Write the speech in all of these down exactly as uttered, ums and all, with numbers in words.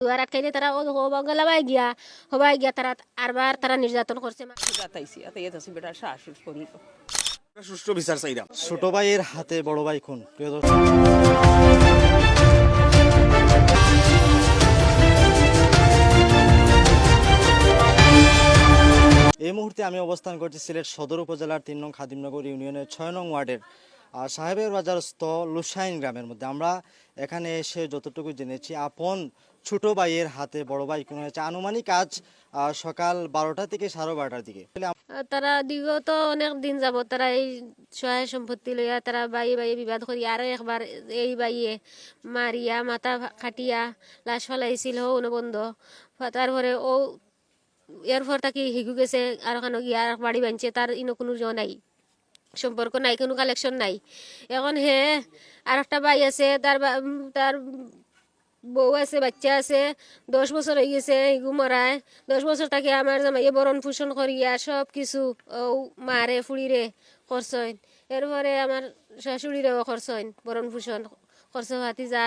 দুয়ার আটকাইলে তারা ও, ও গেলাবায় গিয়া, হবায় গিয়া তারা আরবার তারা নির্যাতন করছে। আতাইছি, আতাইয়া তাছি বেটা শাশুড় করিল। সুষ্ঠু বিচার চাইরাম। ছোট ভাইয়ের হাতে বড় ভাই খুন। প্রিয় দর্শক, এই মুহূর্তে আমি অবস্থান করছি সিলেট সদর উপজেলার তিন নং খাদিমনগর ইউনিয়নের ছয় নং ওয়ার্ডের, আহ, সাহেবের বাজারস্থ লুসাইন গ্রামের মধ্যে। আমরা এখানে এসে যতটুকু জেনেছি, আপন ছোট ভাইয়ের হাতে বড় ভাই খুন হয়েছে। আনুমানিক আজ, আহ, সকাল বারোটা থেকে সাড়ে বারোটার দিকে। তারা দীর্ঘত অনেক দিন যাবত তারা এই সহায় সম্পত্তি লইয়া তারা ভাইয়ে ভাইয়ে বিবাদ করি। আরো একবার এই ভাইয়ে মারিয়া মাথা ফা-, কাটিয়া লাশ ফালাইছিল হো অনুবন্ধ। ফা-, তারপরে ও এরপর তাকি হিগু গেছে, আর ওখানে গিয়া আর এক বাড়ি বানছে, তার ইনো কুনু জো নাই, সম্পর্ক নাই, কুনু কালেকশন নাই। এখন হে আর একটা ভাই আছে, তার বা-, উম, তার বউ আছে, বাচ্চা আছে, দশ বছর অই গেছে হিগু মরায়। দশ বছর থাকি আমার জামাইয়ে ভরণ পোষণ করিয়া সব কিছু ও মারে ফুড়িরে করছইন, এরপরে আমার শাশুড়িরেও করছইন ভরণ পোষণ, খরচ পাতি যা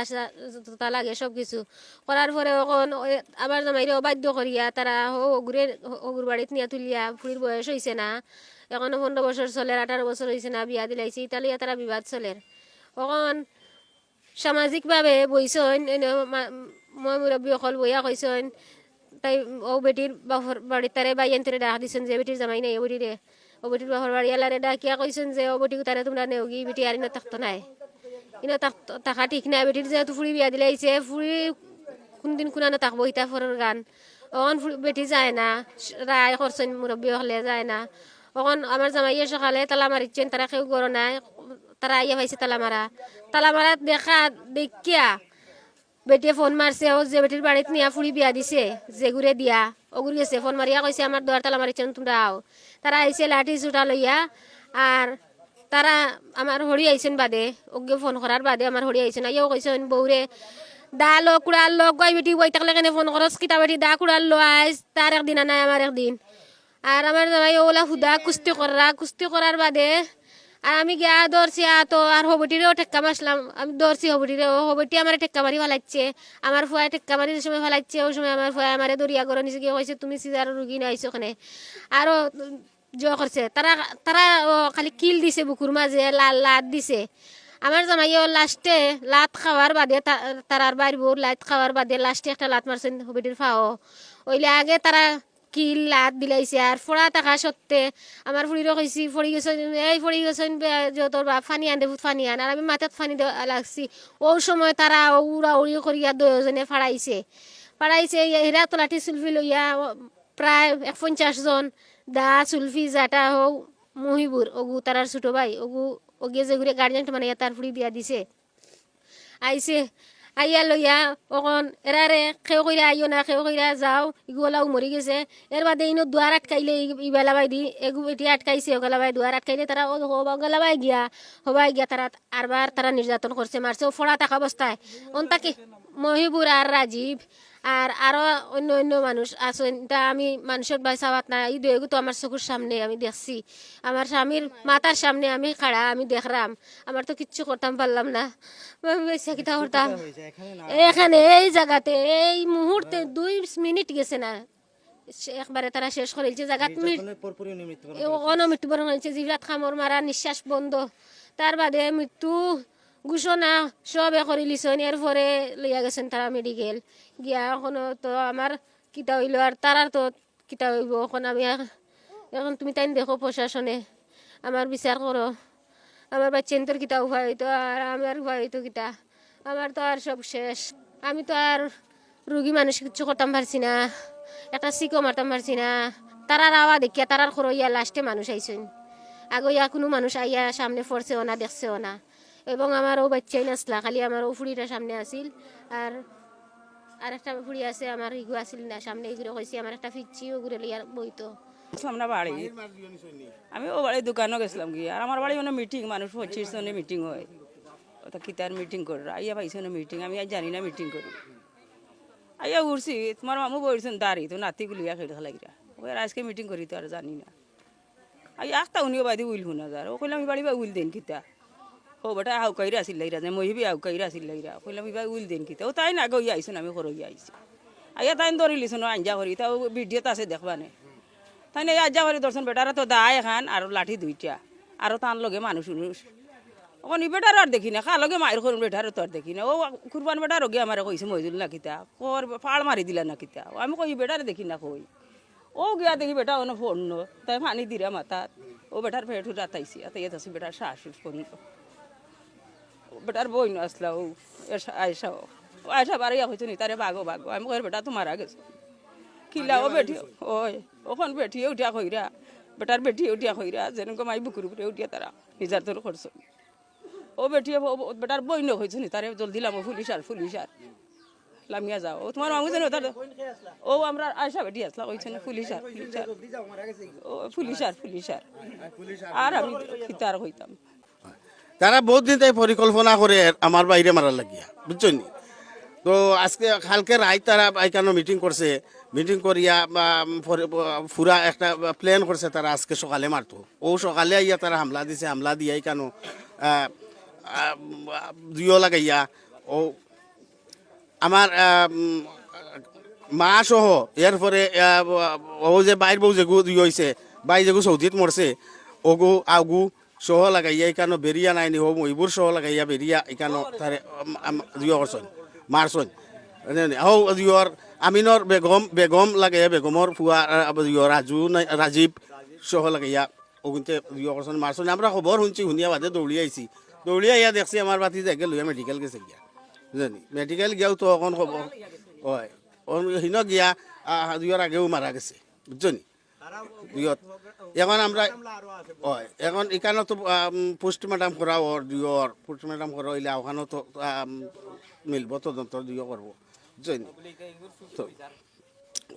যা লাগে সব কিছু করার পরে অখন ওই আমার জামাইরে অবাধ্য করিয়া তারা হো হগুরে হগুর বাড়িত নিয়া তুলিয়া ফুড়ির বয়স অইছে না, অখনো পনরো বছর চলের, আঠারো বছর অইছে না, বিয়া দিলাইছে, ইতা লইয়া তারা বিবাদ চলের। অখন সামাজিকভাবে বইছইন, এনে মা-, ময় মুরব্বি অকল বইয়া কইছইন, তাই ও বেটির বাপর বাড়ির তারে ভাইয়াইন্তরে ডাক দিছইন যে বেটির জামাই নাই, ও বেটিরে, ও বেটির বাপর বাড়িআলারে ডাকিয়া কইছইন যে, "ও বেটি, তারে তুমরা নেওগি, বেটি আর ইনো থাকতো নায়, ইনো থাক-, থাকা ঠিক নায়।" বেটির যেহেতু ফুড়ি বিয়া দিলাইছে, ফুড়ি কুনদিন কুনানো থাকবো, ইতা ফরর গান। অখন ফুড়ি, বেটি যায় না, রায় করছইন মুরব্বি অকলে যায় না। অখন আমার জামাইয়ে সকালে তালা মারিছইন, তারা কেউ ঘরো নাই, তারা আইয়া পাইছে তালা মারা। তালা মারা দেখা দেখিয়া বেটিয়ে ফোন মারছে, ও যে বেটির বাড়িত নিয়া ফুড়ি বিয়া দিছে, যেগুরে দিয়া, অগুর গেছে ফোন মারিয়া কইছে, "আমার দুয়ার তালা মারিছইন, তুমরা আও।" তারা আইছে লাঠি সুটা লইয়া, আর তারা আমার হড়ি আইছইন বাদে, অগুয়ে ফোন করার বাদে আমার হড়ি আইছইন, আইয়াও কইছইন বউরে, "দা লো, কুড়াল লো, গই বেটি বই থাকলে কেনে ফোন করস, কিতা বেটি, দা কুড়াল লো আইজ, তার একদিন আর নায় আমার একদিন।" আর আমার জামাই ওলা হুদা কুস্তি কররা, কুস্তি করার বাদে আর আমি গিয়া ধরছি আতো, আর হবটিরেও টেক্কা মারছিলাম। আমি ধরছি হবটিরেও, হবটি আমারে টেক্কা মারি ফালাইছে। আমার ফুয়ায় টেক্কা মারি যে সময় ফালাইছে, ওই সময় আমার ফুয়ায় আমারে ধরিয়া ঘরো নিছে গিয়া কইছে, "তুমি সিজারর রুগী না আইছো কেনে?" আরো জো করছে। তারা, তারা ও খালি কিল দিছে বুকুর মাঝে, লা-, লাত দিছে। আমার জামাইও লাস্টে লাত খাওয়ার বাদে তা-, তারার বাড়ি বউর লাত খাওয়ার বাদে লাস্টে একটা লাত মারছইন হবটির ফাও। ওইলে আগে তারা কিল লাত দিলাইছে, আর ফড়া থাকা সত্ত্বে আমার ফুড়িরে কইছি, "ফড়ি গেছইন, এই ফড়ি গেছইন, বে-, যে তোর বাপ ফানি আন দে, ফুত ফানি আন।" আর আমি মাথাত ফানি দেওয়া লাগছি। ওই সময় তারা উড়াউড়ি করিয়া দুইজনে ফাড়াইছে। ফাড়াইছে, এরা তো লাঠি সুলফি লইয়া, ও, প্রায় এক পঞ্চাশ জন, দা, সুলফি, জাটা হো, মহিবুর, অগু তারার ছোট ভাই, অগু, অগুয়ে যেগুরে গার্জিয়ান বানাইয়া তার ফুড়ি বিয়া দিছে। আইছে, আইয়া লইয়া অখন এরারে কেউ কইরা আইও না, কেউ কইরা যাও, ইগু ওলাউ মরি গেছে। এর বাদে ইনো দুয়ার আটকাইলে ই-, ইবালাবাই দি, এগু বেটি আটকাইছে, ওগালাবাই দুয়ার আটকাইলে তারা ও, ও, ওগালাবাই গিয়া, হবাই গিয়া তারা আরবার তারা নির্যাতন করছে, মারছে, ও ফড়া থাকা অবস্থায়। অন তাকি মহিবুর আর রাজীব আর আরো অন্য অন্য মানুষ আছইন, ইতা আমি মানুষর বায় চাওয়াত না, ই দুইগু তো আমার চকুর সামনে আমি দেখছি, আমার স্বামীর মাথার সামনে আমি খাড়া, আমি দেখরাম, আমার তো কিচ্ছু করতাম পারলাম না। আমি বেঁচে কিতা করতাম? এখানে এই জাগাতে, এই মুহূর্তে দুই মিনিট গেছে না, সে একবারে তারা শেষ করিলছে। জাগাত মি-, নির্যাতনের পরপরই উনি মৃত্যুবরণ এ, করেছেন। অনো মৃত্যুবরণ করিলছে, জিবরাত কামড় মারা, নিঃশ্বাস বন্ধ। তার বাদে মৃত্যু ঘোষণা সবে করিলিছইন, এরপরে লইয়া গেছইন তারা মেডিকেল। গিয়া অখনো তো আমার কিতা অইলো, আর তারার তো কিতা অইবো? অখন আমি আর, অখন তুমি তাইন দেখো প্রশাসনে, আমার বিচার করো। আমার বাচ্চাইন্তর কিতা উপায় অইতো, আর আমার উপায় অইতো কিতা? আমার তো আর সব শেষ। আমি তো আর রুগী মানুষ কিচ্ছু করতাম পারছি না, একটা চিকও মারতাম পারছি না। তারার আওয়া দেখিয়া, তারার খরইয়া লাস্টে মানুষ আইছইন। আগইয়া কুনু মানুষ আইয়া সামনে পড়ছেও না, দেখছেও না। এবং আমার ও বাচ্চাইন আছলা, খালি আমার ও ফুড়িটা সামনে আছিল। আর, আর একটা ফুড়ি আছে, আমার ইগু আছিল না সামনে, ইগুরে কইছি আমার একটা ফিচ্ছি, ওগুরে লইয়া বইতো। গেছিলাম না বাড়ি, আমি ও বাড়ি দোকানো গেছিলাম গিয়া। আর আমার বাড়ি মানে মিটিং, মানুষ পঁচিশ জনে মিটিং হয়। ওটা কিতার মিটিং করে, আইয়া পাইছে না মিটিং, আমি আর জানি না মিটিং করি। আইয়া উঠছি, তোমার মামু বইছেন দাঁড়ি, তো নাতি গুলিয়া খেয়ে খেলাইরা। ওই আর আজকে মিটিং করি তো আর জানি না। আই আখতা উনিও বাদি উইল হুনা যার। ও কইলাম, "ইবাড়ি বা উইল দেন কিতা?" ও বেটা হাউকাইরা আছিল লাইরা, যে মহিবি হাউকাইরা আছিল লাইরা। কইলাম, "ইবা উইল দেন কিতা?" ও তাই না, আগে ইয়া আইছুন, আমি করো ইয়া আইছি। আইয়া তাইন ধরিলিছইন, আঞ্জা করি, তাও ভিডিওত আছে, দেখবা নে। তাইন এই আঞ্জা করি ধরছইন, বেটারে তো দা এখান আর লাঠি দুইটা, আরো তান লগে মানুষ উনুষ। অখন ই বেটারে আর দেখি না, কার লগে মাইর করইন, বেটারে তো আর দেখি না। ও কুরবান বেটার ওগি আমারে কইছে, "মইদুল না কিতা, কর ফাড় মারি দিলা না কিতা?" ও আমি কই, "ই বেটারে দেখি না কই।" ও গিয়া দেখি বেটা অনো ফোন, তাই পানি দিরা মাথাত। ও বেটার পেট উঠাত আইছে, আতে ইয়ে আছে বেটার শাশুড় ফোন। বেটার বইন আছলা, ও এসা-, আয়েশা, ও আয়েশা বারইয়া কইছে নি, "তারে বাগো, বাগো।" আমি কই, "বেটা তো মারা গেছে।" কিলা ও বেটি, ওই, অখন বেটি উঠিয়া কইরা, বেটার বেটি উঠিয়া কইরা, যেন গো মাই বুকুর উপরে উঠিয়া তারা নির্যাতন করছে। ও বেটি, ও, ও বেটার বইন কইছে নি, "তারে জলদি লামো, পুলিশ আর, পুলিশ আর। লামিয়া যাও।" ও তোমার মামু জানো তার, ও আমরা আয়েশা বেটি আছলা, কইছে নি, "পুলিশ আর, পুলিশ আর।" ও পুলিশ আর, পুলিশ আর। আর আমি কিতা আর কইতাম। তারা বউত দিন তাই পরিকল্পনা করের আমার ভাইরে মারার লাগিয়া, বুঝছো নি? তো আজকে, কালকে রাইত তারা ইকানো মিটিং করছে, মিটিং করিয়া, বা, পরে, পুরা একটা প্ল্যান করছে তারা আজকে সকালে মারতো। ও সকালে আইয়া তারা হামলা দিছে, হামলা দিয়া ইকানো, আহ, আহ, দুইও লাগাইয়া, ও আমার, আহ, উম, মা সহ, এরপরে, আহ, ও যে বাইর বউ যেগু দুই অইছে, বাই যেগু সৌদিত মরছে, ওগু আগু সহ লাগাইয়া ইকানো বেরিয়া নাইনি, হো মইবুর সহ লাগাইয়া বেরিয়া ইকানো তারে, আম, আম, ইয়ে করছইন, মারছইন। হো ইয়র আমিনর বেগম, বেগম লাগাইয়া বেগমর ফুয়া, আহ, ইয়ে রাজু নাই, রাজীব সহ লাগাইয়া ওগুনতে ইয়ে করছইন, মারছইন। আমরা খবর হুনছি, হুনিয়া বাদে দৌড়ি আইছি। দৌড়ি আইয়া দেখছি আমার ভাতিজাকে লইয়া মেডিকেল গেছে গিয়া। বুঝছনি? মেডিকেল গিয়াও তো অখন খবর, অয়। অন হিনো গিয়া, আহ, ইয়ের আগেও মারা গেছে। বুঝছনি? ইয়ত। অখন আমরা, অয়, অখন ইকানো তো, আম, পোস্টমর্টম করা অর, ইয়র, পোস্টমর্টম করা অইলে অখানো তো, আম, মিলবো, তদন্ত ইয়ে করবো। বুঝছনি? তো,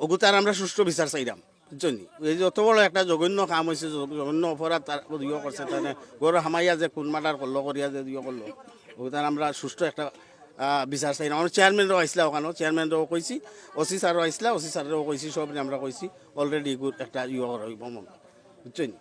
ওগুতার আমরা সুষ্ঠু বিচার চাইরাম। বুঝছনি? এই যে অত বড় একটা জঘন্য কাম অইছে, জ-, জঘন্য অপরাধ তার ইয়ে করছে, তানে ঘরো হামাইয়া যে খুন মার্ডার করলো, করিয়া যে ইয়ে করলো, ওগুতার আমরা সুষ্ঠু একটা, আহ, বিচার চাইরাম। আমরা চেয়ারম্যানরাও আইছলা অখানো, চেয়ারম্যানরাও কইছি, ওসি স্যারও আইছলা, ওসি স্যাররেও কইছি, সবরে আমরা কইছি, already এগুর একটা ইয়ে করা অইবো মনে। বুঝছনি?